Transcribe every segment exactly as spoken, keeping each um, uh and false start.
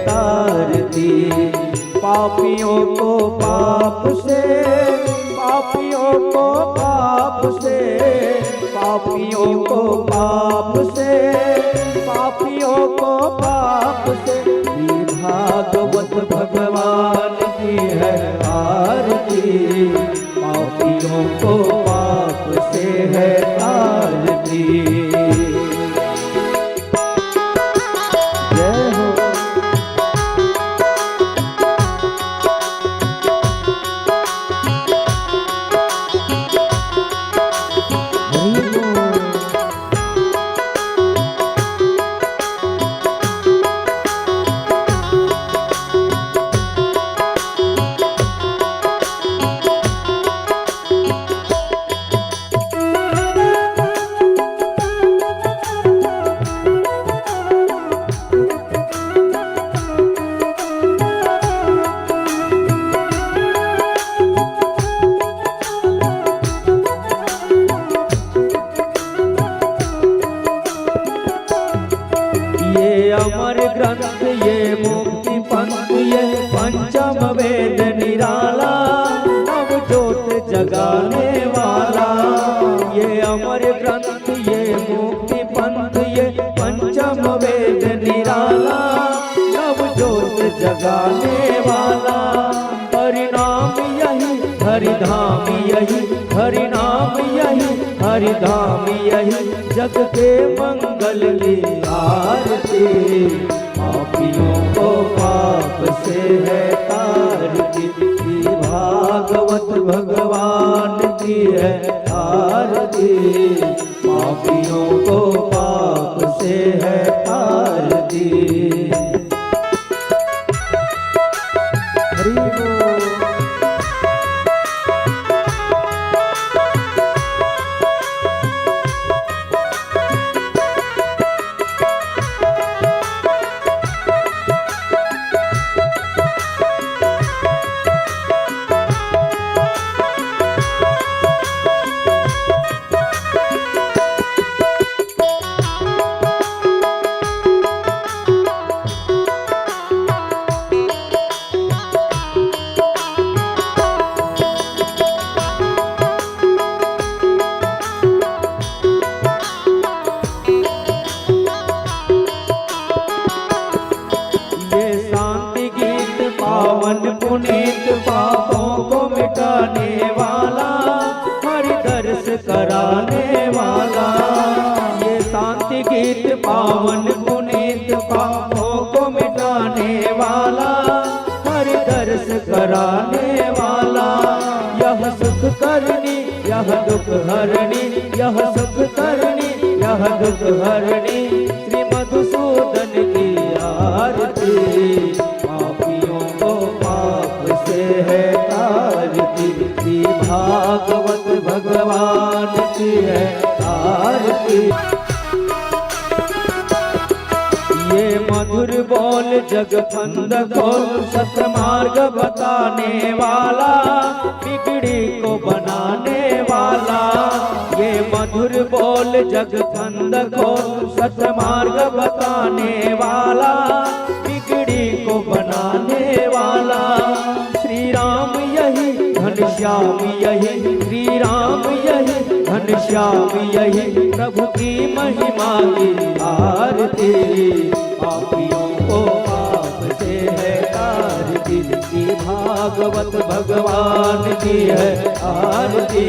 तारती। पापियों को पाप से, पापियों को पाप से, पापियों को पाप से, पापियों को पाप से, श्री भागवत भगवान की है आरती। पापियों को पाप से है तारती। जय हो। हरि बोल। ये अमर ग्रंथ, ये मुक्ति पंथ, ये पंचम वेद निराला, नव ज्योत जगाने वाला। ये अमर ग्रंथ, ये मुक्ति पंथ, ये पंचम वेद निराला, नव ज्योत जगाने वाला। हरि नाम यही, हरि धाम यही, हरि नाम यही, हरि धाम यही, जग के मंगल की आरती। पापियों को पाप से है तारती, श्री भागवत भगवान की है आरती। पापियों को पाप से है तारती। हरि बोल। ये शांति गीत पावन पुनीत, पापों को मिटाने वाला, हरि दर्श कराने वाला। ये शांति गीत पावन पुनीत, पापों को मिटाने वाला, हरि दर्श कराने वाला। यह सुख करनी, यह दुख हरणी, यह सुख करनी, यह दुख हरणी, श्री मधुसूदन की आरती। पापियों को पाप से है तारती, श्री भागवत भगवान की है आरती। ये मधुर बोल जग फंद खोल, सतमार्ग बताने वाला, बिगड़ी को बनाने वाला। ये मधुर बोल जग फंद खोल, सतमार्ग बताने वाला, बिगड़ी को बनाने वाला। श्री राम यही, घनश्याम यही, श्री राम यही, घनश्याम यही, प्रभु की महिमा की आरती। पापियों को पाप से है तारती, श्री भागवत भगवान की है आरती।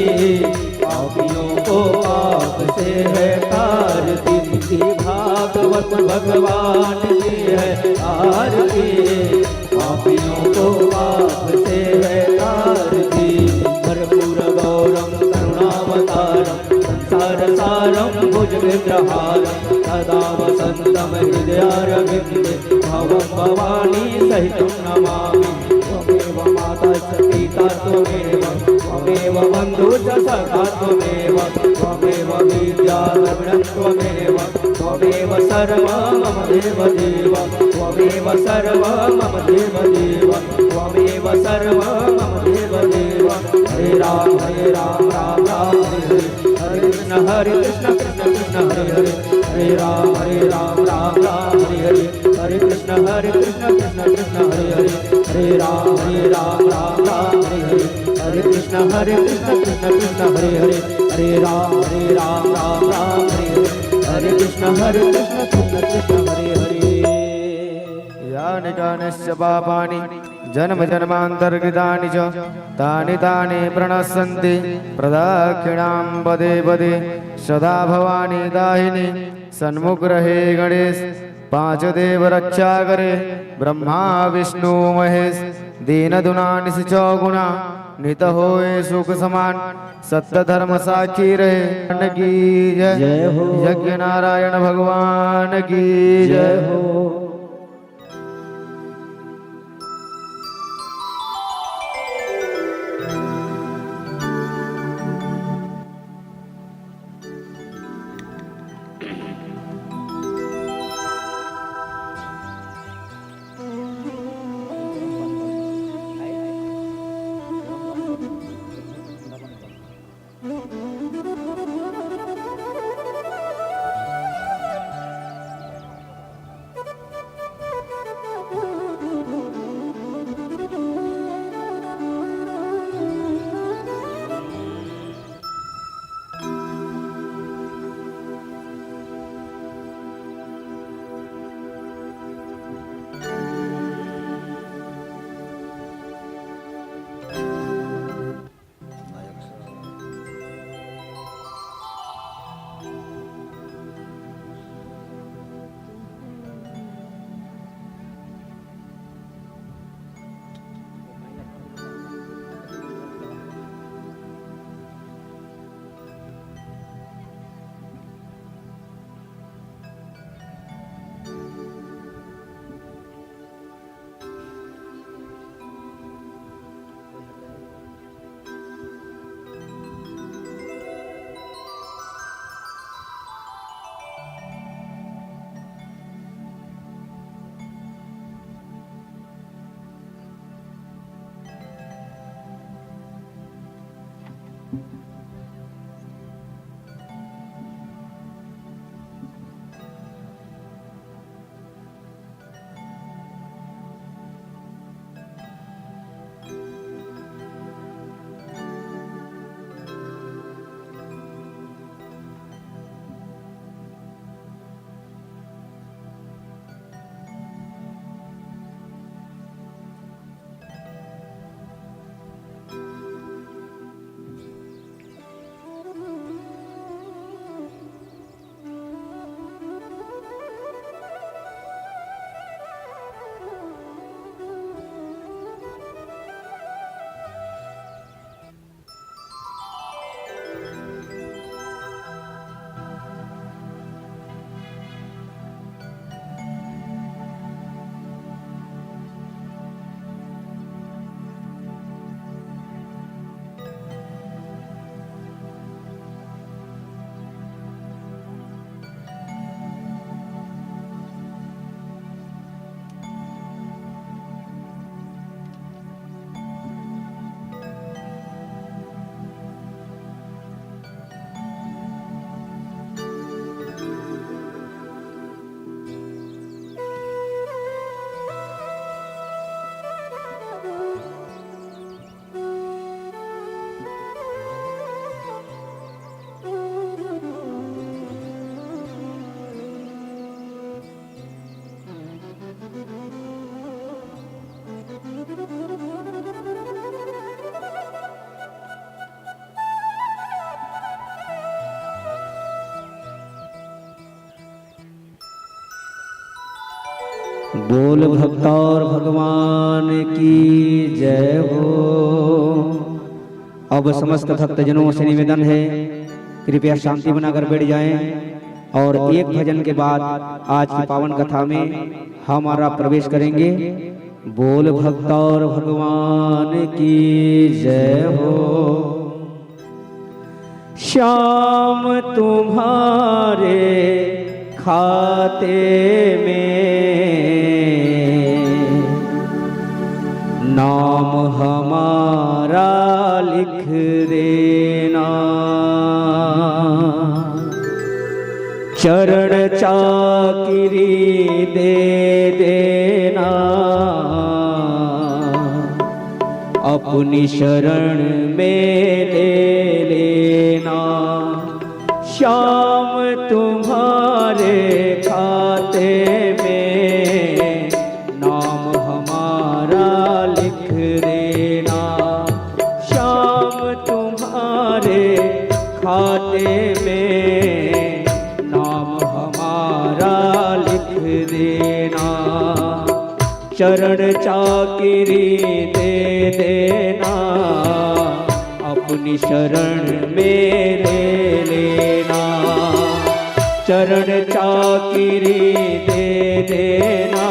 पापियों को पाप से है तारती, श्री भागवत भगवान की है आरती। पापियों को पाप से है तारती। कर्पूर गौरम करुणावतारम, संसार सारम भुजगेंद्रहारम, सदा वसंतम हृदयारविंदे, भवम भवानी सहितम नमामि। त्वमेव माता च पिता त्वमेव, त्वमेव बंधु च सखा त्वमेव, त्वमेव विद्या द्रविणं त्वमेव, त्वमेव सर्व मम देव देव, त्वमेव सर्व मम देव देव, त्वमेव सर्व मम देव देव। हरे राम हरे राम राम राम हरे हरे, हरे कृष्ण हरे कृष्ण कृष्ण कृष्ण हरे हरे, हरे राम हरे राम राम राम हरे हरे, हरे कृष्ण हरे कृष्ण कृष्ण कृष्ण हरे हरे, हरे राम हरे राम, राम राम हरे हरे, हरे कृष्ण हरे कृष्ण, कृष्ण कृष्ण हरे हरे, हरे राम हरे राम, राम राम हरे हरे, हरे कृष्ण हरे कृष्ण, कृष्ण कृष्ण हरे हरे। यानि कानिच पापानि जन्म जन्मान्तरकृतानि च, तानि तानि प्रणश्यन्ति प्रदक्षिणां पदे पदे। सदा भवानी दाहिनी सन्मुख रहे गणेश, पांचों देव रक्षा करे ब्रह्मा विष्णु महेश। दीन दुना निस चौगुना नित होए सुख समान, सत्य धर्म साखी रहे। भगवान की जय। जय हो। यज्ञ नारायण भगवान की जय। जय हो। बोल भक्तौर भगवान की जय हो। अब समस्त भक्तजनों से निवेदन है, कृपया शांति बनाकर बैठ जाएं और एक भजन के बाद आज की पावन कथा में हमारा प्रवेश करेंगे। बोल भक्तौर भगवान की जय हो। श्याम तुम्हारे खाते में नाम हमारा लिख देना, चरण चाकरी दे देना। अपनी शरण में ले लेना। श्याम तुम्हारे खाते में नाम हमारा लिख देना। श्याम तुम्हारे खाते में नाम हमारा लिख देना। चरण चाकरी दे देना, अपनी शरण में ले लेना। चरण चाकरी दे देना,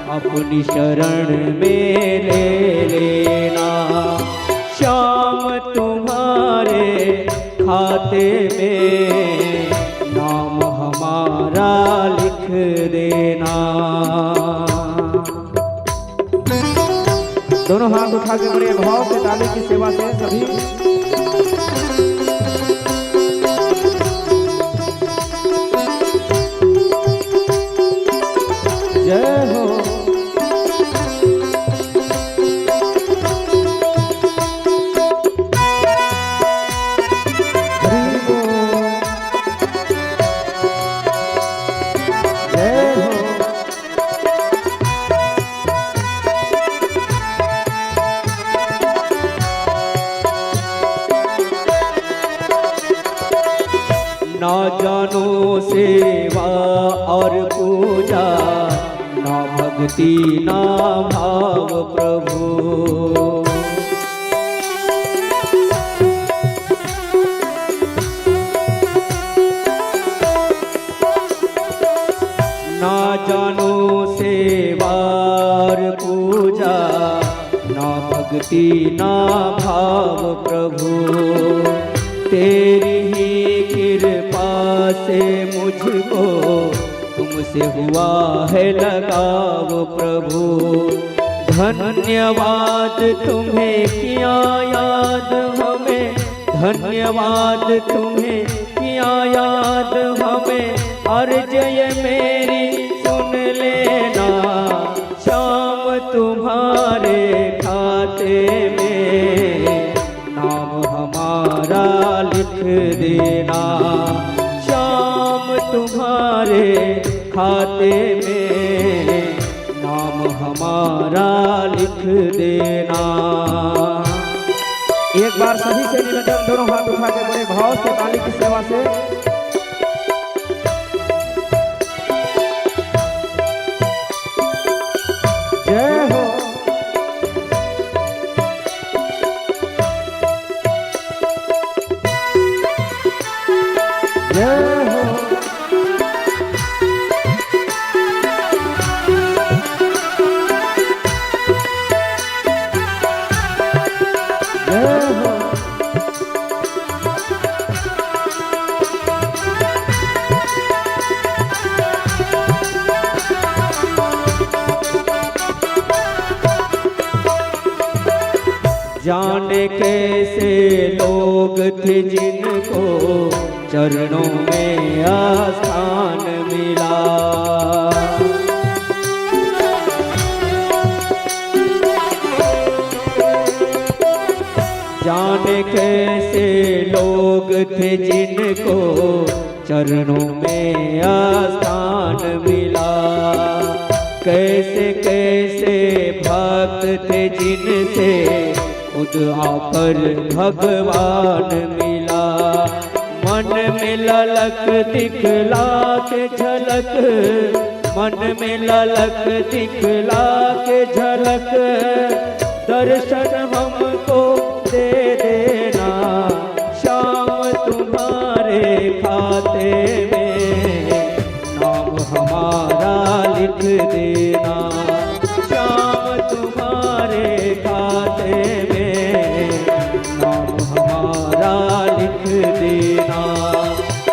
अपनी शरण में ले लेना। श्याम तुम्हारे खाते में नाम हमारा लिख देना। दोनों हाथ उठा के बड़े भाव से ताली की सेवा से सभी। जय हो। हरि बोल। जय हो। ना जानो सेवा और पूजा, ना भक्ति ना भाव प्रभु। ना जानो सेवा और पूजा, ना भक्ति ना भाव प्रभु। तेरी ही कृपा से मुझको तुमसे हुआ है लगाव प्रभु। धन्यवाद तुम्हें किया याद हमें, धन्यवाद तुम्हें किया याद हमें। अर्ज ये मेरी सुन लेना, श्याम तुम्हारे खाते में नाम हमारा लिख देना। श्याम तुम्हारे खाते में नाम हमारा लिख देना। एक बार सभी से निवेदन, दोनों हाथ उठा के बड़े भाव से ताली की सेवा से। जय हो। जय हो। जय हो। जाने कैसे लोग थे जिनको चरणों में स्थान मिला। जाने कैसे लोग थे जिनको चरणों में स्थान मिला। कैसे कैसे भक्त थे जिनसे खुद आकर भगवान मिला। मन में ललक दिखला के झलक, मन में ललक दिखला के झलक, दर्शन हमको दे देना। श्याम तुम्हारे खाते में नाम हमारा लिख देना। श्याम तुम्हारे खाते में नाम हमारा लिख देना।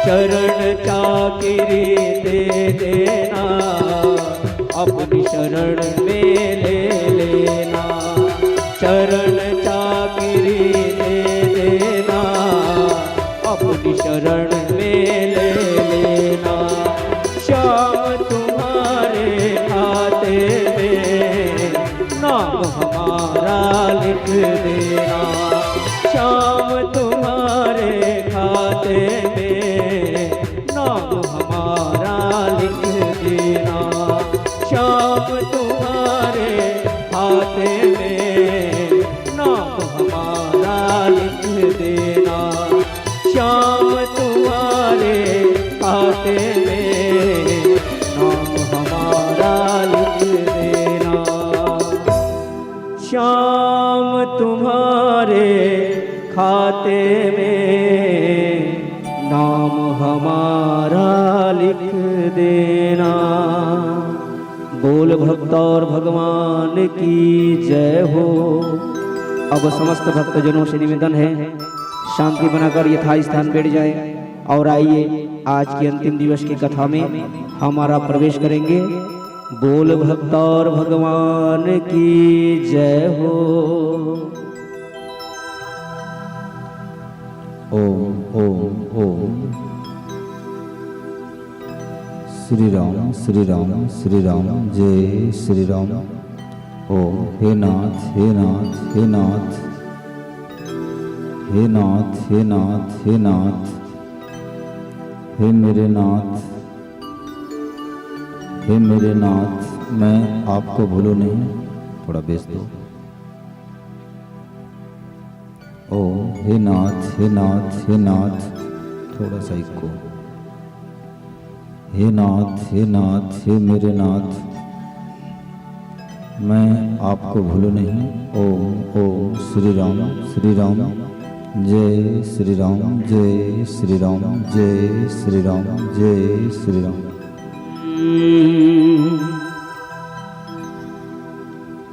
चरण चाकरी दे देना, अपनी शरण में ले लेना। चरण चाकरी दे देना, अपनी शरण में ले लेना। श्याम तुम्हारे खाते में नाम हमारा खाते में नाम हमारा लिख देना। श्याम तुम्हारे खाते में नाम हमारा लिख देना। श्याम तुम्हारे खाते में नाम हमारा लिख देना। श्याम तुम्हारे खाते में नाम हमारा लिख देना। बोल भक्त और भगवान की जय हो। अब समस्त भक्तजनों से निवेदन है, शांति बनाकर यथास्थान बैठ जाएं और आइए, आज के अंतिम दिवस की कथा में हमारा प्रवेश करेंगे। बोल भक्त और भगवान की जय हो। ओम, ओम, ओम। श्री राम, श्री राम, श्री राम, जय श्री राम। ओम, हे नाथ, हे नाथ, हे नाथ, हे नाथ, हे नाथ, हे नाथ, हे मेरे नाथ, हे मेरे नाथ, मैं आपको भूलूं नहीं। थोड़ा बेस दो। ओम, हे नाथ, हे नाथ, हे नाथ, थोड़ा सा इको। हे नाथ, हे नाथ, हे मेरे नाथ, मैं आपको भूलूं नहीं। ओम, ओम, श्री राम, श्री राम, जय श्री राम, जय श्री राम, जय श्री राम, जय श्री राम।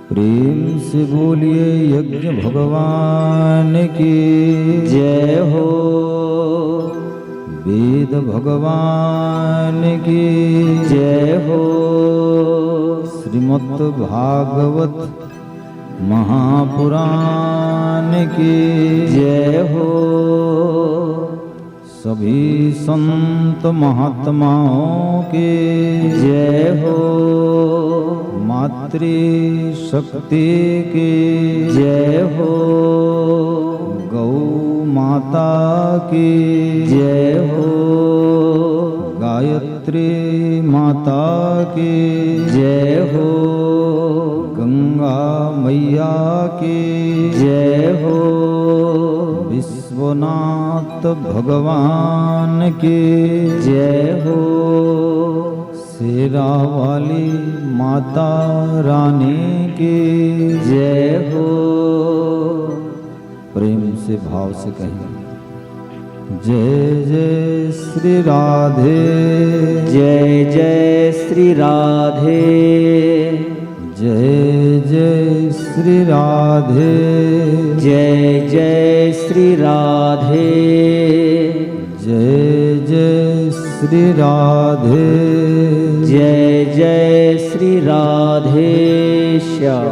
प्रेम से बोलिए यज्ञ भगवान की जय हो। वेद भगवान की जय हो। श्रीमद् भागवत महापुराण की जय हो। सभी संत महात्माओं की जय हो। मातृशक्ति की जय हो। गौ माता की जय हो। गायत्री माता की जय हो। गंगा मैया की जय हो। विश्वनाथ भगवान की जय हो। शेरा वाली माता रानी की जय हो। प्रेम से, भाव से कहें, जय जय श्री राधे। जय जय श्री राधे। जय जय श्री राधे। जय जय श्री राधे। जय जय श्री राधे। जय जय श्री राधे श्याम।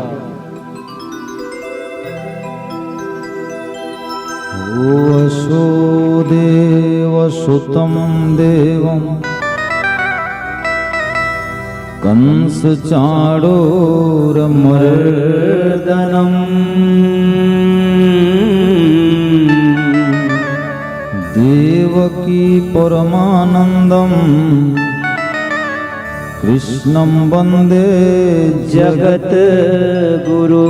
वसुदेवसुतं देवं कंसचाणूरमर्दनम्। देवकी परमानन्दं कृष्णं वन्दे जगद्गुरु।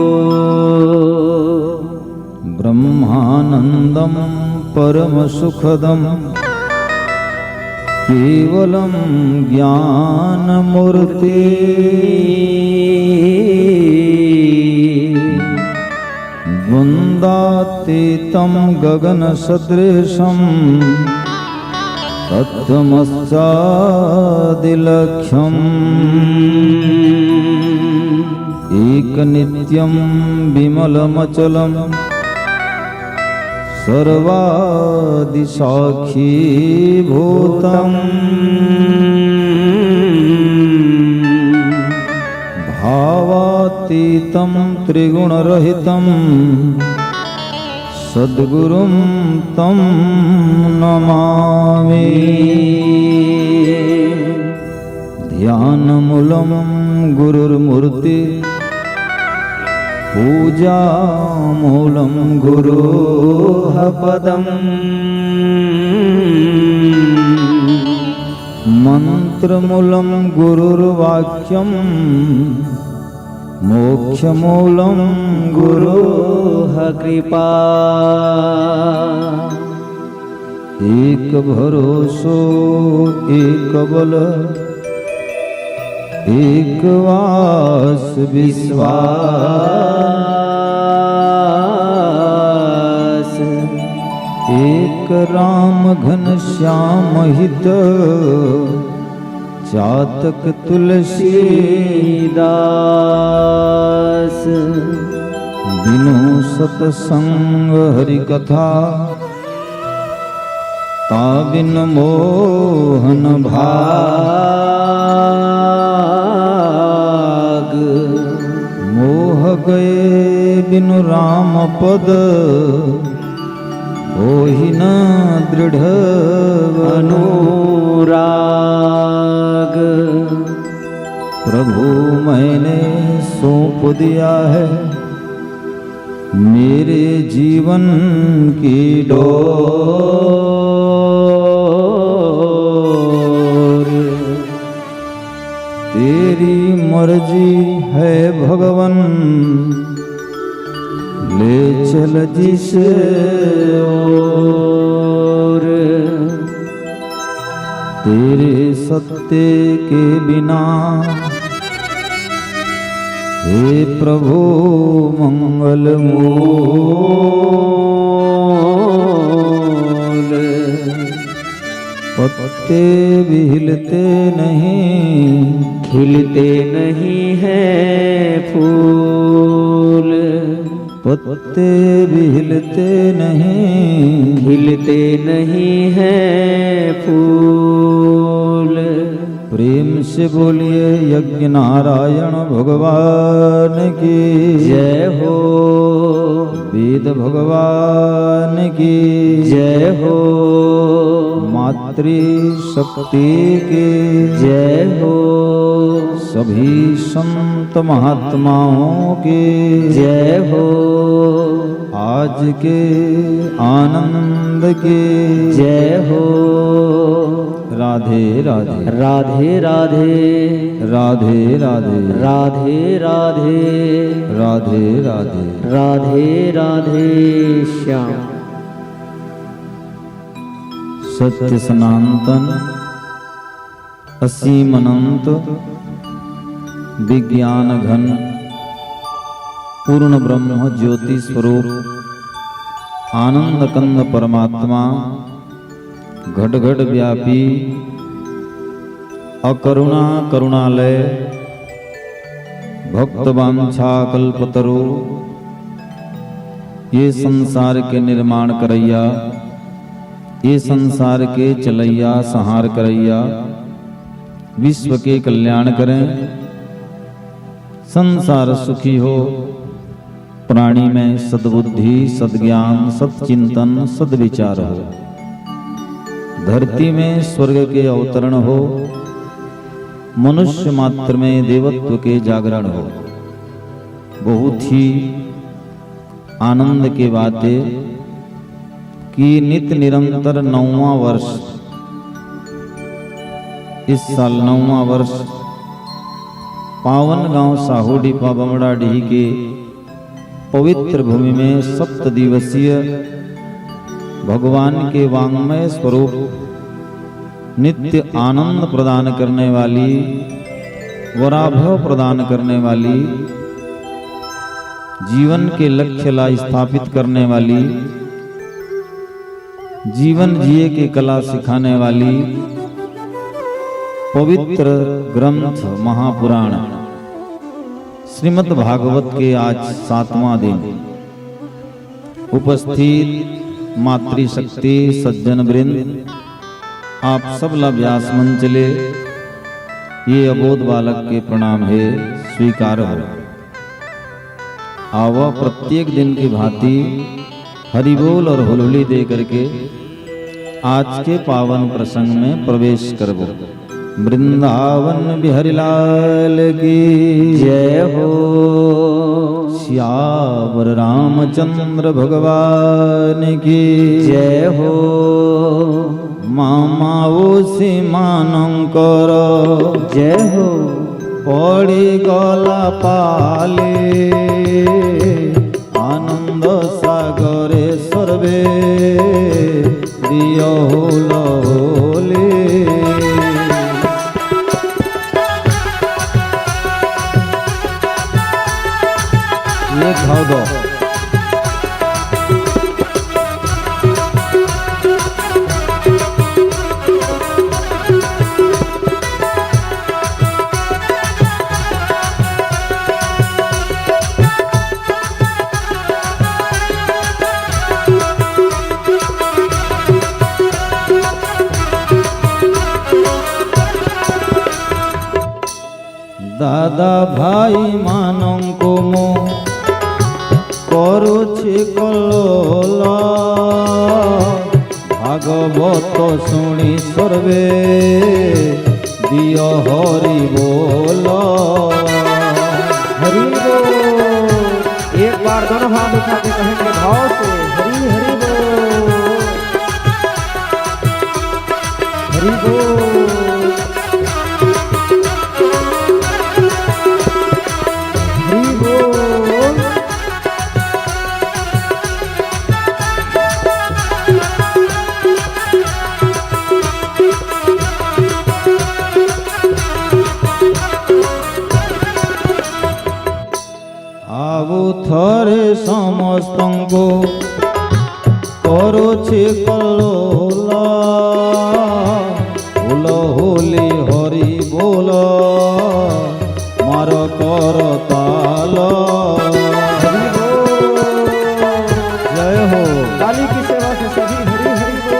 ब्रह्मानन्दं परमसुखदं केवलं ज्ञानमूर्ति। द्वन्द्वातीतं गगनसदृशं तत्त्वमस्यादिलक्ष्यम्। एकनित्यं विमलमचलं सर्वादिसाक्षिभूतम्। भावातीतं त्रिगुणरहितं सद्गुरुं तं नमामि। ध्यानमूलं गुरुर्मूर्ति पूजामूलं गुरोः पदम्। मन्त्रमूलं गुरुर्वाक्यम्। मोक्षमूलं गुरोः कृपा। एक भरोसो एक बल एक वास विश्वास। एक राम घनश्याम हित चातक तुलसीदास। बिनु सतसंग हरि कथा ता बिन मोहन भाग। मोह गए बिनु राम पद होहि न दृढ़ अनुराग। प्रभु मैंने सौंप दिया है मेरे जीवन की डोर। तेरी मर्जी है भगवन ले चल जिस ओर। तेरे सत्य के बिना हे प्रभु मंगल मूल। पत्ते भी हिलते नहीं खिलते नहीं है फूल। पत्ते भी हिलते नहीं खिलते नहीं है फूल। प्रेम से बोलिए यज्ञ नारायण भगवान की जय हो। वेद भगवान की जय हो। मातृ शक्ति की जय हो। सभी संत महात्माओं की जय हो। आज के आनंद की जय हो। राधे राधे। राधे राधे। राधे राधे। राधे राधे। राधे राधे। राधे राधे श्याम। सत्य सनातन असीम अनंत विज्ञान घन पूर्ण ब्रह्म ज्योति स्वरूप आनंद कंद परमात्मा घट घट व्यापी अकरुणा करुणालय भक्त वांछा कल्पतरु ये संसार के निर्माण करैया, ये संसार के चलैया, संहार करैया, विश्व के कल्याण करें, संसार सुखी हो, प्राणी में सद्बुद्धि, सद्ज्ञान, सच्चिंतन, सद्विचार हो, धरती में स्वर्ग के अवतरण हो, मनुष्य मात्र में देवत्व के जागरण हो। बहुत ही आनंद के बात है कि नित निरंतर नौवां वर्ष, इस साल नौवां वर्ष पावन गांव साहूडीपा बमड़ाडीह के पवित्र भूमि में सप्त दिवसीय भगवान के वांग्मय स्वरूप नित्य आनंद प्रदान करने वाली, वराभव प्रदान करने वाली, जीवन के लक्ष्य ला स्थापित करने वाली, जीवन जिए के कला सिखाने वाली पवित्र ग्रंथ महापुराण श्रीमद् भागवत के आज सातवां दिन उपस्थित मातृशक्ति सज्जन वृंद, आप सब ला व्यास मंच ले ये अबोध बालक के प्रणाम है, स्वीकार हो। आवा प्रत्येक दिन की भांति हरिबोल और हुलहुली दे करके आज के पावन प्रसंग में प्रवेश करबो। वृंदावन बिहारी लाल की जय हो। सियावर रामचंद्र भगवान की जय हो। मामा ओसी मानंकर जय हो। पड़ी गला पाले आनंद सागरे सर्वे दियो होल होले। एक घाव दो। दादा भाई मानंको मो करुछि कल्लोल, भागवत सुनि सर्वे दियो हरि बोल। हरि बोल। एक बार दोनों हाथ उठा के कहेंगे भाव से, हरि हरि बोल, हरि बोल, हरि बोल। आबो थरे समस्तंको करुछि कल्लोल, होल होले हरि बोल, मार करताल। हरि बोल। जय हो। ताली की सेवा से सभी हरि हरि बोल।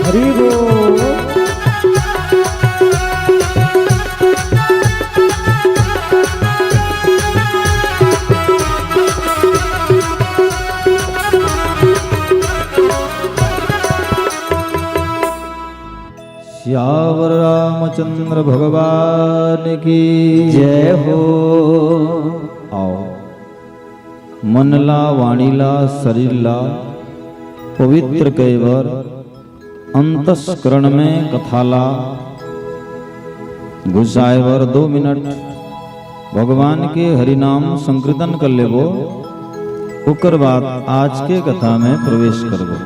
हरि बोल। सियावर रामचंद्र भगवान की जय हो। आओ, मन ला, वाणी ला, शरीर ला पवित्र करे बर, अंतस्करण में कथा ला घुसाए बर दो मिनट भगवान के हरिनाम संकीर्तन कर लेबो, ओकर बाद आज के कथा में प्रवेश करबो।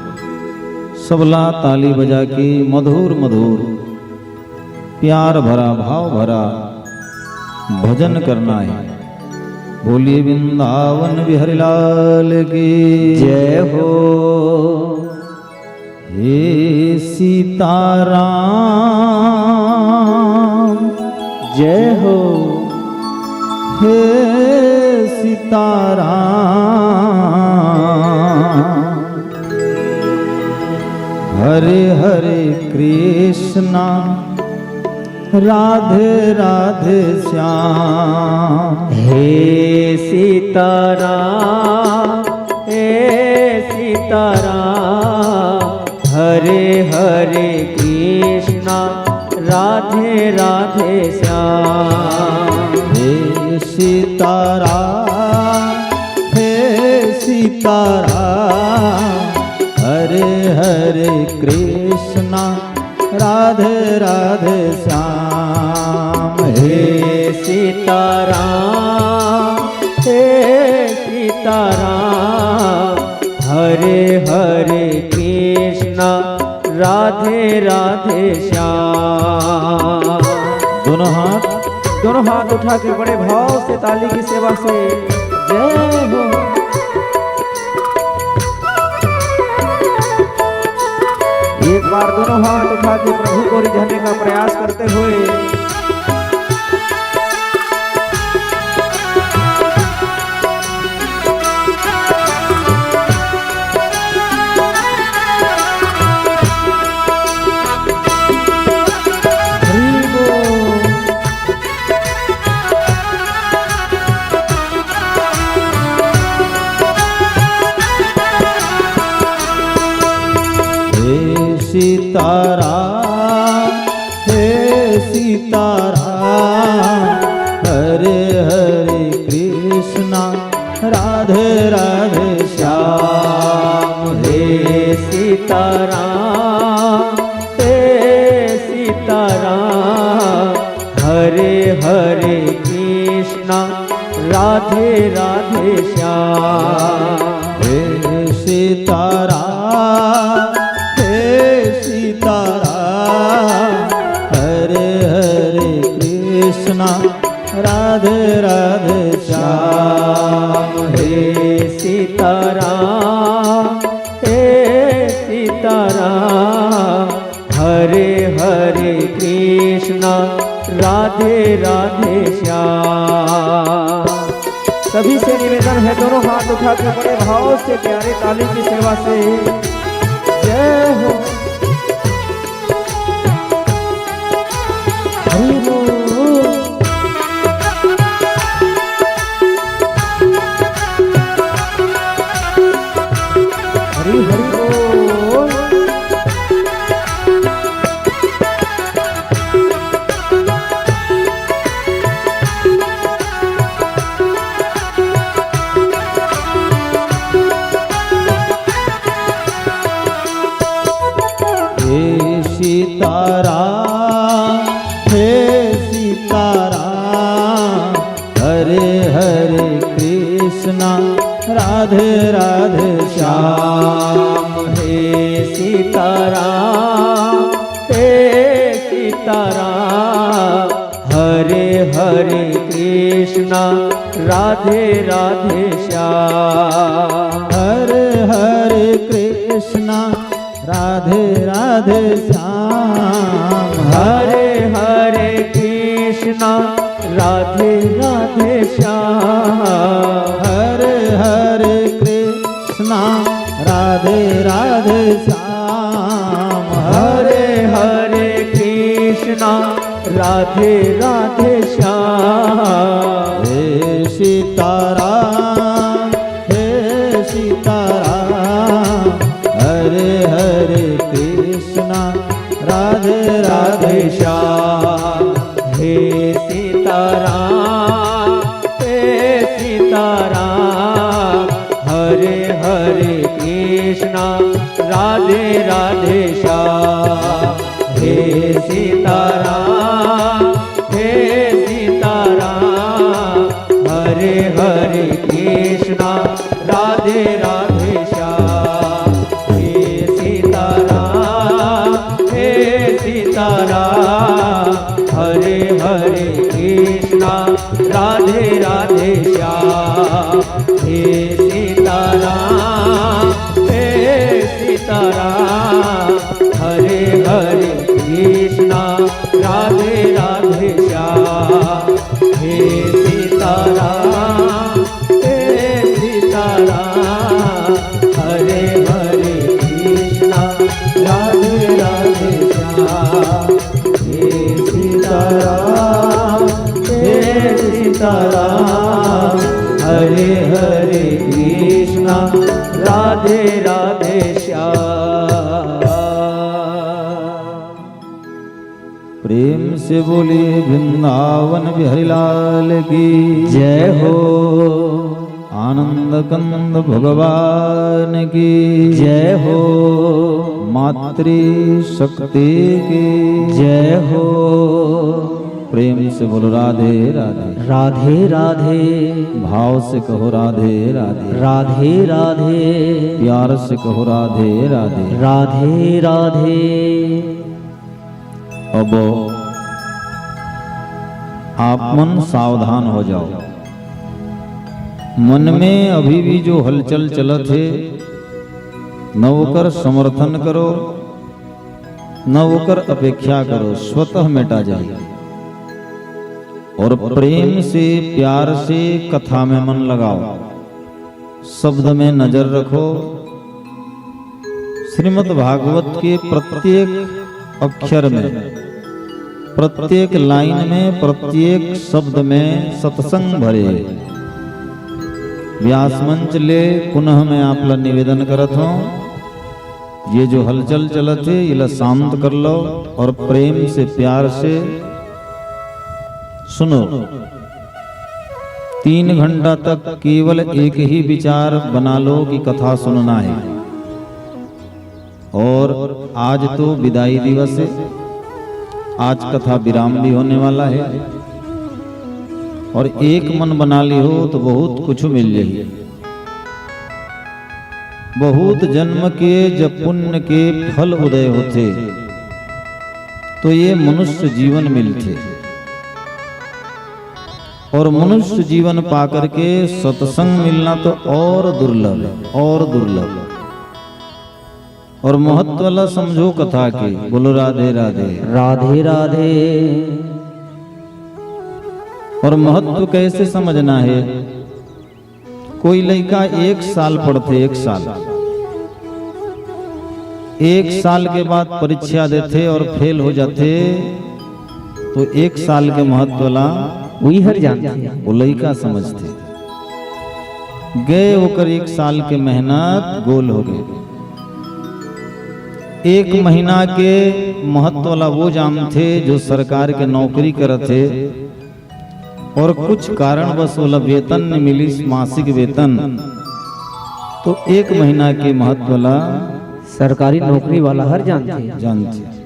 सबला ताली बजा के मधुर मधुर प्यार भरा, भाव भरा भजन करना है। बोलिए वृंदावन बिहारी लाल की जय हो। हे सीताराम। जय हो। हे सीताराम। हरे हरे कृष्णा, राधे राधे श्याम। हे सीताराम, हे सीताराम, हरे हरे कृष्णा, राधे राधे श्याम। हे सीताराम, हे सीताराम, हरे हरे कृष्णा, राधे राधे श्याम। हे सीताराम, हे सीताराम, हरे हरे कृष्णा, राधे राधे श्याम। दोनों हाथ, दोनों हाथ उठा के बड़े भाव से ताली की सेवा से जय हो। एक बार दोनों हाथ उठा के प्रभु को रिझाने का प्रयास करते हुए सीताराम, हे सीताराम, हरे हरे कृष्णा, राधे राधे श्याम। हे सीताराम, हे सीताराम, हरे हरे कृष्णा, राधे राधे श्याम। हे सीताराम, हे सीताराम, हरे हरे कृष्णा, राधे राधे श्याम। हे सीताराम, हे सीताराम, हरे हरे कृष्णा, राधे राधे श्याम। सभी से निवेदन है, दोनों हाथ उठा के बड़े भाव से प्यारे ताली की सेवा से जय हो। हरि बोल। हरि हरि बोल। हे सीताराम, हे सीताराम, हरे हरे कृष्णा, राधे राधे श्याम। हे सीताराम, हे सीताराम, हरे हरे कृष्णा, राधे राधे श्याम। हरे हरे कृष्णा, राधे राधे श्याम। हरे हरे कृष्णा, राधे राधे श्याम। हरे हरे कृष्णा, राधे राधे श्याम। हरे हरे कृष्णा, राधे राधे श्याम। हे सीताराम, हे सीताराम, हरे हरे कृष्णा, राधे राधे श्याम। हे सीताराम, हे सीताराम, हरे हरे कृष्णा, राधे राधे श्याम। हे सीताराम, हे सीताराम, हरे हरे कृष्णा, राधे राधे श्याम। हे सीताराम, हे सीताराम, हरे हरे कृष्णा, राधे राधे श्याम। हे सीताराम, हे सीताराम, हरे हरे कृष्णा, राधे राधे श्याम। हे सीताराम, हे सीताराम, हरे हरे कृष्णा, राधे राधे श्याम। हे सीताराम, हे सीताराम, हरे हरे कृष्णा, राधे राधे श्याम। प्रेम से बोलिए वृंदावन बिहारी लाल की जय हो। आनंद कंद भगवान की जय हो। मातृ शक्ति की जय हो। प्रेम से बोलो राधे राधे। राधे राधे। भाव से कहो राधे राधे। राधे राधे। प्यार से कहो राधे राधे। राधे राधे। अब आप मन सावधान हो जाओ। मन में अभी भी जो हलचल चलत हे, न ओकर समर्थन करो, न ओकर अपेक्षा करो, स्वतः मेटा जाही। और प्रेम से, प्यार से कथा में मन लगाओ। शब्द में नजर रखो। श्रीमद् भागवत के प्रत्येक अक्षर में, प्रत्येक लाइन में, प्रत्येक शब्द में सत्संग भरे। व्यास मंच ले पुनः मैं आप ला निवेदन करत हूँ, ये जो हलचल चलत हे, इला शांत कर लो और प्रेम से, प्यार से सुनो। तीन घंटा तक केवल एक ही विचार बना लो कि कथा सुनना है। और आज तो विदाई दिवस है, आज कथा विराम भी होने वाला है। और एक मन बना ली हो तो बहुत कुछ मिल जाही। बहुत जन्म के जब पुण्य के फल उदय होथे, तो ये मनुष्य जीवन मिलथे। और मनुष्य जीवन पा करके सत्संग मिलना तो और दुर्लभ है, और दुर्लभ। और महत्व ला समझो कथा के। बोलो राधे राधे। राधे राधे। और महत्व कैसे समझना है? कोई लइका एक साल पढ़थे, एक साल, एक साल के बाद परीक्षा देथे और फेल हो जाथे, तो एक साल के महत्व ला उही हर जानथे। वो लइका समझथे। गए ओकर एक साल के मेहनत गोल हो गए। एक महीना के महत्व ला वो जानथे जो सरकार के नौकरी करत हे और कुछ कारणवश ओला वेतन नइ मिलिस, मासिक वेतन, तो एक महीना के महत्व ला सरकारी नौकरी वाला हर जानथे। जानथे।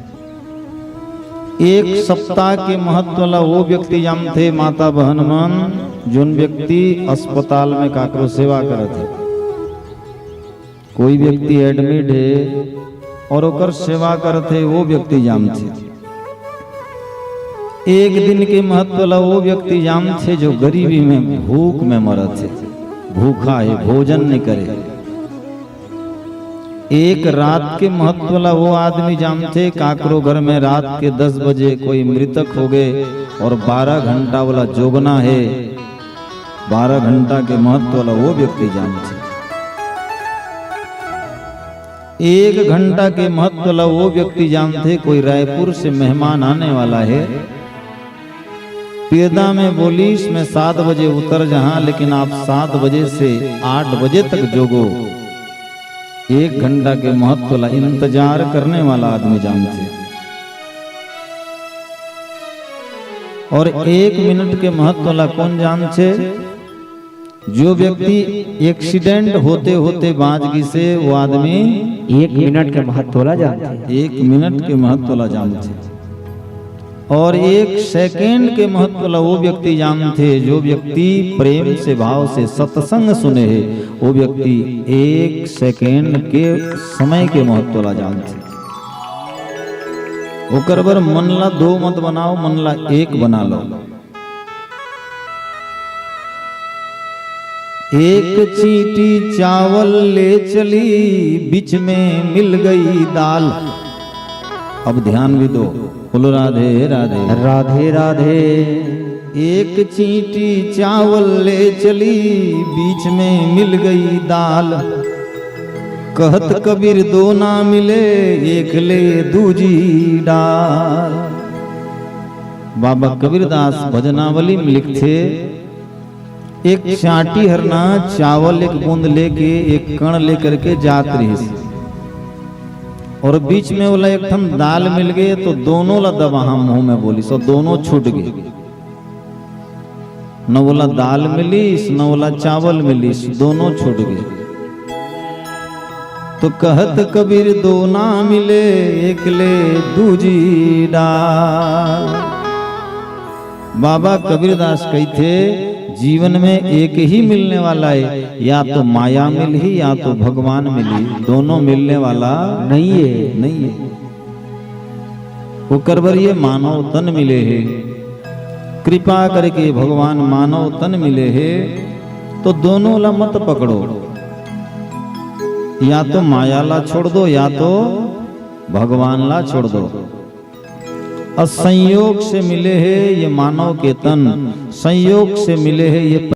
एक सप्ताह के महत्व ला वो व्यक्ति जानथे, माता बहन मन, जोन व्यक्ति अस्पताल में काकरो सेवा करत हे। कोई व्यक्ति एडमिट हे और ओकर सेवा करत हे, वो व्यक्ति जानथे। एक दिन के महत्व ला वो व्यक्ति जानथे जो गरीबी में, भूख में मरत हे, भूखा हे, भोजन नइ करे। एक रात के महत्व ला वो आदमी जानथे, काकरो घर में रात के दस बजे कोई मृतक हो गए और बारह घंटा वाला जोगना हे, बारह घंटा के महत्व ला वो व्यक्ति जानथे। एक घंटा के महत्व ला वो व्यक्ति जानथे, कोई रायपुर से मेहमान आने वाला हे, पिरदा में बोलिस, "मैं सात बजे उतर जहां, लेकिन आप सात बजे से आठ बजे तक जोगो।" एक घंटा के महत्व ला इंतजार करने वाला आदमी जानथे। और एक मिनट के महत्व ला कौन जानथे? जो व्यक्ति एक्सीडेंट होते होते बांच गिसे, वो आदमी एक मिनट के महत्व ला जानथे। एक मिनट के महत्व ला जानथे। और एक सेकंड के महत्व ला वो व्यक्ति जानथे, जो व्यक्ति प्रेम से, भाव से सत्संग सुने हे, वो व्यक्ति एक सेकंड के समय के महत्व ला जानथे। ओकर बर मन ला दो मत बनाओ, मन ला एक बना लो। एक चींटी चावल ले चली, बीच में मिल गई दाल। अब ध्यान भी दो, बोलो राधे राधे। राधे राधे। एक चींटी चावल ले चली, बीच में मिल गई दाल। कहत कबीर दो ना मिले, एक ले दूजी डाल। बाबा कबीरदास भजनावली में लिखथे, एक चांटी हर ना चावल एक बूंद लेके, एक कण लेकर के जात रहिस, और बीच में ओला एक ठन दाल मिल गए, तो दोनों ला दबाहा मुंह में बोलिस, और दोनों छूट गए। न ओला दाल मिलिस, न ओला चावल मिलिस, दोनों छूट गए। तो कहत कबीर दो ना मिले, एक ले दूजी डाल। बाबा कबीरदास कहिथे, जीवन में एक ही मिलने वाला है, या तो माया मिलही, या तो भगवान मिलही, दोनों मिलने वाला नहीं है। नहीं है। ओकर बर ये मानव तन मिले हे, कृपा करके भगवान मानव तन मिले हे, तो दोनों ला मत पकड़ो, या तो माया ला छोड़ दो, या तो भगवान ला छोड़ दो। और संयोग से मिले हे ये मानव के तन, संयोग से मिले हे ये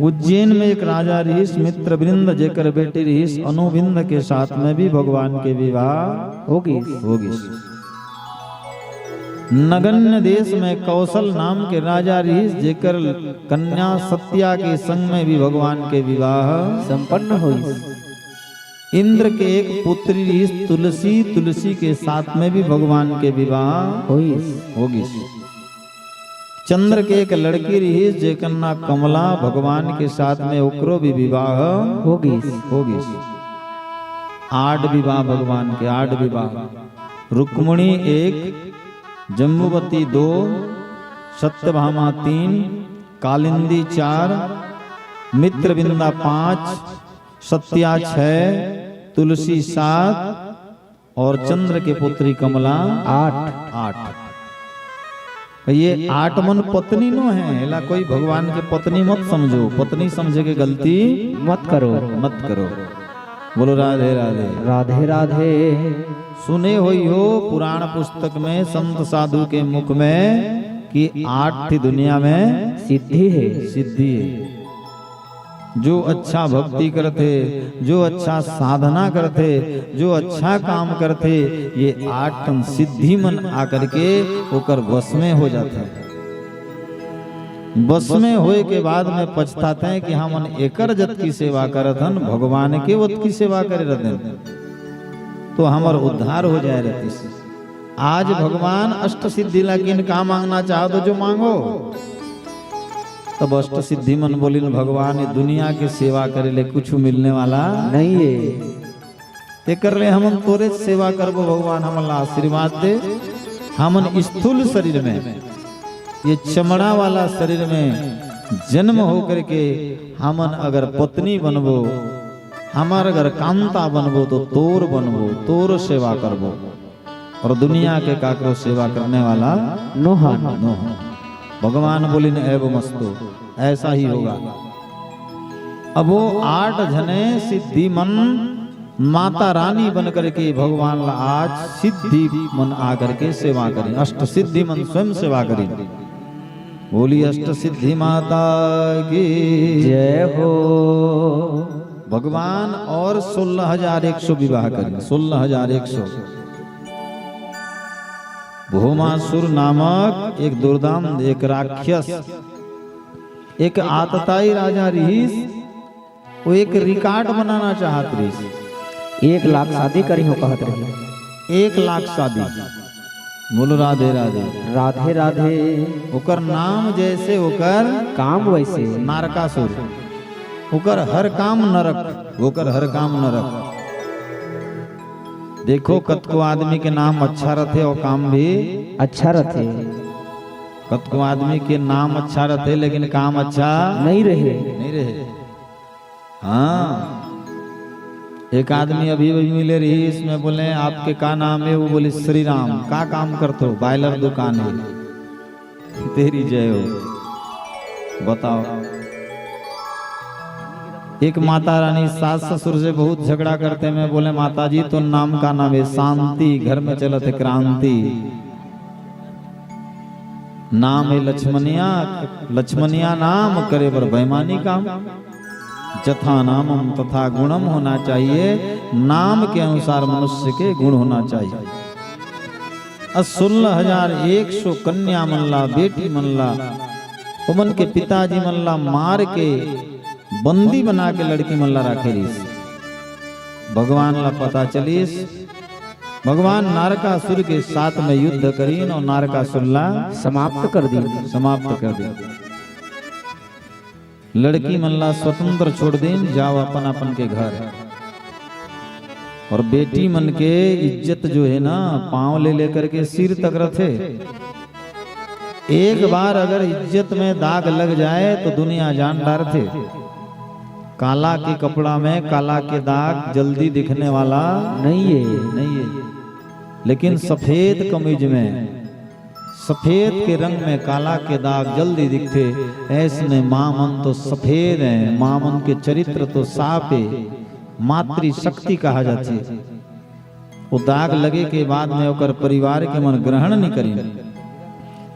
उज्जैन में एक राजा रहिस मित्रबिंद, जेकर बेटी रहिस अनुबिंद के साथ में भी भगवान के विवाह हो गिस। हो गिस। नगण्य देश में कौशल नाम के राजा रहिस, जेकर कन्या सत्या के संग में भी भगवान के विवाह संपन्न होइस। इंद्र के एक पुत्री रहिस तुलसी, तुलसी के साथ में भी भगवान के विवाह होइस। हो गिस। चंद्र के एक लड़की रहिस, जेकर नाम कमला, भगवान के साथ में ओकरो भी विवाह हो गिस। हो गिस। आठ विवाह भगवान के, आठ विवाह। रुक्मणी एक, जम्बुवती दो, सत्यभामा तीन, कालिंदी चार, मित्रबिंदा पाँच, सत्या छह, तुलसी सात और चंद्र के पुत्री कमला आठ। आठ। ये आठ मन पत्नी नो है, एला कोई भगवान के पत्नी मत समझो, पत्नी समझे के गलती मत करो। मत करो। बोलो राधे राधे। राधे राधे। सुने होइहो पुराण पुस्तक में संत साधु के मुख में कि आठ ठे दुनिया में सिद्धि हे। सिद्धि हे। जो अच्छा भक्ति करथे, जो अच्छा साधना करथे, जो अच्छा काम करथे, ये आठ ठन सिद्धि मन आकर के ओकर वश में हो जाथे। वश में होए के बाद में पछताथे कि हमन एकर जतकी सेवा करत हन, भगवान के ओतकी सेवा करे रहतेन, तो हमर उद्धार हो जाए रहतिस। आज भगवान अष्ट सिद्धि ला किन का मांगना चाहत हो, जो मांगो। तब अष्ट सिद्धि मन बोलिन, भगवान, ये दुनिया के सेवा करे ले कुछ मिलने वाला नहीं है। तेकर ले हमन तोरे सेवा करबो भगवान, हमन ला आशीर्वाद दे। हमन स्थूल शरीर में, ये चमड़ा वाला शरीर में जन्म होकर के हमन अगर पत्नी बनबो, हमर अगर कांता बनबो, तो तोर बनबो, तोर सेवा करबो। और दुनिया के काकरो सेवा करने वाला नोहा। नोहा। भगवान बोलिन, एवमस्तु, ऐसा ही होगा। अब वो आठ झने सिद्धि मन माता रानी बन करके भगवान ला आज सिद्धि मन आकर के सेवा करिन, अष्ट सिद्धि मन स्वयं सेवा करिन। बोली अष्ट सिद्धि माता की जय हो। भगवान और सोलह हजार एक सौ विवाह करिन, सोलह हजार एक सौ। भूमासुर नामक एक दुर्दांत, एक राक्षस, एक आतताई राजा रिहिस, वो एक रिकॉर्ड बनाना चाहत रिहिस। एक लाख शादी करिहूं कहत रहिस। एक लाख शादी। बोलो राधे राधे। राधे राधे। ओकर नाम जैसे ओकर काम वैसे। नरकासुर। ओकर हर काम नरक, ओकर हर काम नरक। देखो, कतको आदमी के नाम अच्छा रथे और काम भी अच्छा रथे। कतको आदमी के नाम अच्छा रथे, लेकिन काम अच्छा नहीं रहे। नहीं रहे। हाँ, एक आदमी अभी अभी मिले रहिस, मैं बोले, "आपके का नाम है?" वो बोले, "श्री राम।" "का काम करथो?" "बॉयलर दुकान है।" तेरी जय हो। बताओ, एक माता रानी सास ससुर से बहुत झगड़ा करथे, मैं बोले, "माता जी, तो नाम का नाम है?" "शांति।" "घर में चलत है क्रांति।" नाम है लक्ष्मणिया, लक्ष्मणिया नाम करे बर बेईमानी काम। जथा नामम तथा गुणम होना चाहिए, नाम के अनुसार मनुष्य के गुण होना चाहिए। अ सोलह हजार एक सौ कन्या मन ला, बेटी मन ला, ओमन के पिताजी मन ला मार के बंदी बना के लड़की मन ला राखे रिहिस। भगवान ला पता चलिस, भगवान नारकासुर के साथ में युद्ध करिन और नारकासुर ला समाप्त कर दीन। समाप्त कर दीन। लड़की मन ला स्वतंत्र छोड़ दीन, जाओ अपन अपन के घर। और बेटी मन के इज्जत जो है ना, पांव ले लेकर के सिर तक रथे। एक बार अगर इज्जत में दाग लग जाए तो दुनिया जान डारथे। काला के कपड़ा में काला के दाग जल्दी दिखने वाला नहीं है। नहीं है, लेकिन सफेद कमीज में, सफेद के रंग में काला के दाग जल्दी दिखथे। ऐसने माँ मन तो सफेद हैं, माँ मन के चरित्र तो साफ है, मातृ शक्ति कहा जाथे। वो दाग लगे के बाद में ओकर परिवार के मन ग्रहण नहीं करिन।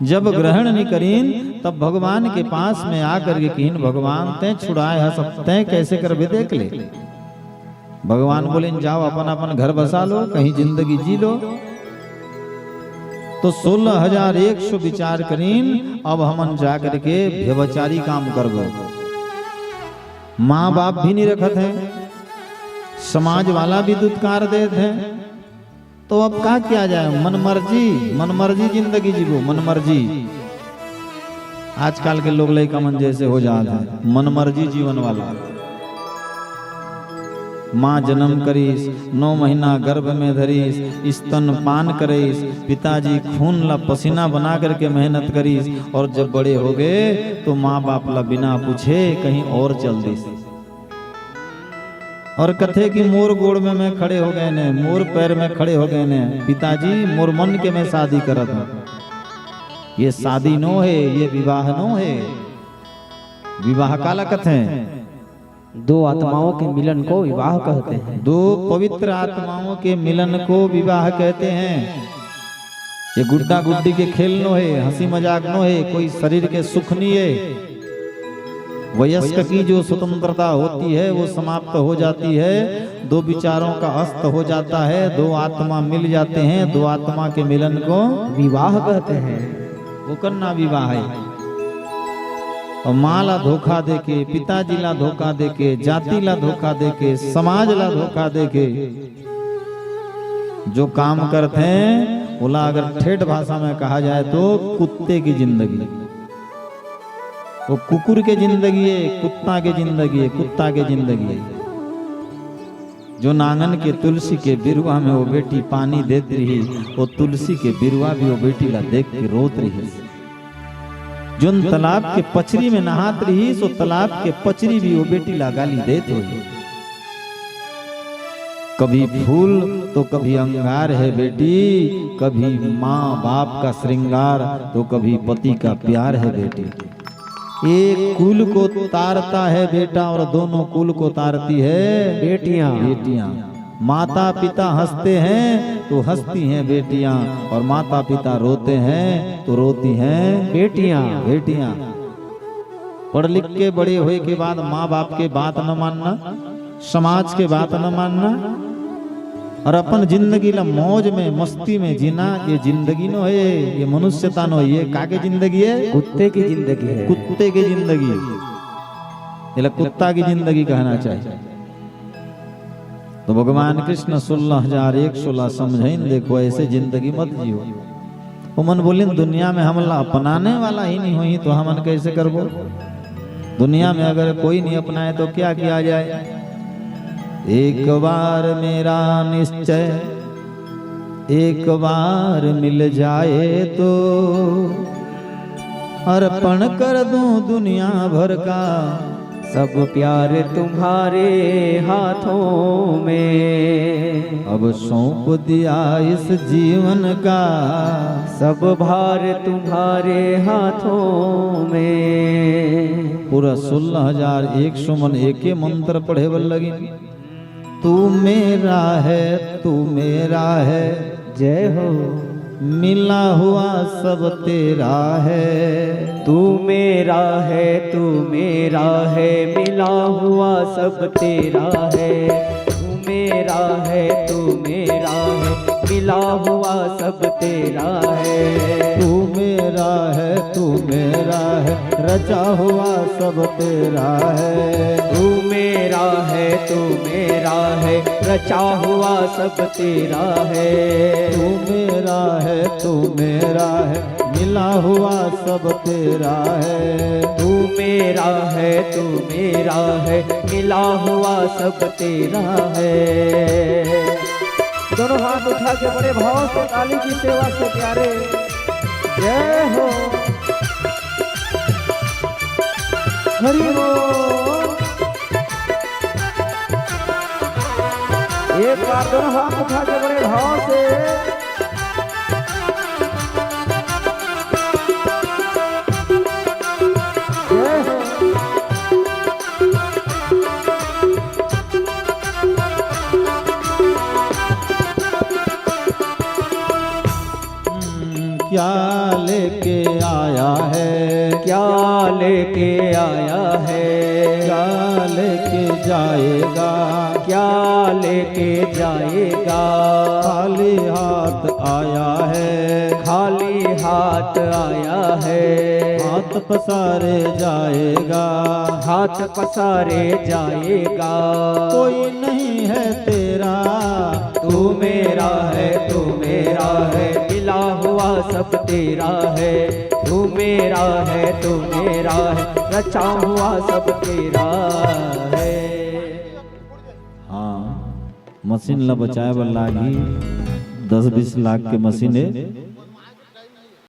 जब ग्रहण नहीं करिन, तब भगवान के पास में आकर के किहिन, "भगवान, तैं छुड़ाए हस, अब तैं कैसे करबे, देख ले।" भगवान बोलिन, "जाओ, अपन अपन घर बसा लो, कहीं जिंदगी जी लो।" तो सोलह हजार एक सौ विचार करिन, "अब हमन जा करके व्यभिचारी काम करबो।" माँ बाप भी नहीं रखत हैं, समाज वाला भी दुत्कार देत हैं, तो अब का किया जाए? मनमर्जी, मनमर्जी जिंदगी जीबो, मनमर्जी। आजकल के लोग लइका मन जैसे हो जात हैं, मनमर्जी जीवन वाला। माँ जन्म करिस, नौ महीना गर्भ में धरिस, स्तन पान करिस, पिताजी खून ला पसीना बना करके मेहनत करिस, और जब बड़े हो गए तो माँ बाप ला बिना पूछे कहीं और चल दिस। और कथे कि मोर गोड़ में मैं खड़े हो गए ने, मोर पैर में खड़े हो गए ने, पिताजी, मोर मन के मैं शादी करत हूँ। ये शादी नो है, ये विवाह नो है। विवाह काला कथे? दो आत्माओं के मिलन को विवाह कहते हैं। दो पवित्र आत्माओं के मिलन को विवाह कहते हैं। ये गुड्डा गुड्डी के खेल नो है, हंसी मजाक नो है, कोई शरीर के सुख नहीं है। वयस्क की जो स्वतंत्रता होती है, वो समाप्त हो जाती है, दो विचारों का अस्त हो जाता है, दो आत्मा मिल जाते हैं, दो आत्मा के मिलन को विवाह कहते हैं। वो करना विवाह है। और माँ ला धोखा देके, पिताजी ला धोखा देके, जाति ला धोखा देके, समाज ला धोखा देके जो काम करते हैं, ओला अगर ठेठ भाषा में कहा जाए तो कुत्ते की जिंदगी। वो कुकुर के जिंदगी है, कुत्ता के जिंदगी है, कुत्ता के जिंदगी है। जो आंगन के तुलसी के बिरुवा में वो बेटी पानी देत रही, वो तुलसी के बिरुवा भी वो बेटी ला देख के रोत रही। जोन तालाब के पचरी में नहात रही, सो तालाब के पचरी भी वो बेटी ला गाली देत होही। कभी फूल तो कभी अंगार है बेटी, कभी माँ बाप का श्रृंगार तो कभी पति का प्यार है बेटी। एक कुल को तारता है बेटा और दोनों कुल को तारती है बेटियां। बेटियां। माता पिता हंसते हैं तो हंसती हैं बेटियां, और माता पिता रोते हैं तो रोती हैं बेटियां। बेटियां। पढ़ लिख के बड़े होए के बाद माँ बाप के बात न मानना, समाज के बात न मानना, और अपन जिंदगी ला मौज में, मस्ती में जीना, ये जिंदगी नो है, ये मनुष्यता नो है, ये का के जिंदगी है? कुत्ते की जिंदगी है। कुत्ते की जिंदगी। एला कुत्ता की जिंदगी कहना चाहिए। तो भगवान कृष्ण सोलह हजार एक सौ ला समझाइन, देखो, ऐसे जिंदगी मत जियो। ओमन बोलिन, दुनिया में हमला अपनाने वाला ही नहीं होही, तो हमन कैसे करबो? दुनिया में अगर कोई नहीं अपनाए, तो क्या किया जाए? एक बार मेरा निश्चय, एक बार मिल जाए तो अर्पण कर दूं दुनिया भर का सब प्यार तुम्हारे हाथों में। अब सौंप दिया इस जीवन का सब भार तुम्हारे हाथों में। पूरा सोलह हजार एक सौ मन एके मंत्र पढ़े बर लगिन। तू मेरा है, तू मेरा है, जय हो। मिला हुआ सब तेरा है। तू मेरा है, तू मेरा है, मिला हुआ सब तेरा है। तू मेरा है, तू मेरा है, मिला हुआ सब तेरा है। तू मेरा है, तू मेरा है, रचा हुआ सब तेरा है। तू मेरा है, तू मेरा है, रचा हुआ सब तेरा है। तू मेरा है, तू मेरा है, मिला हुआ सब तेरा है। तू मेरा है, तू मेरा है, मिला हुआ सब तेरा है। दोनों हाथ उठा के बड़े भाव से काली की सेवा से प्यारे। जय हो। हरि बोल। एक बार दोनों हाथ उठा के बड़े भाव से। जय हो। हम्म, क्या लेके आया है? क्या लेके आया है? क्या लेके जाएगा? क्या लेके जाएगा? खाली हाथ आया है। खाली हाथ आया है। हाथ पसारे जाएगा। हाथ पसारे जाएगा। कोई नहीं है तेरा। तू मेरा है, तू मेरा है, मिला हुआ सब तेरा है। तू मेरा है, तू मेरा है, रचा हुआ सब तेरा है। हाँ, मशीन ला बचाए बर लागही दस बीस लाख के मशीन हे।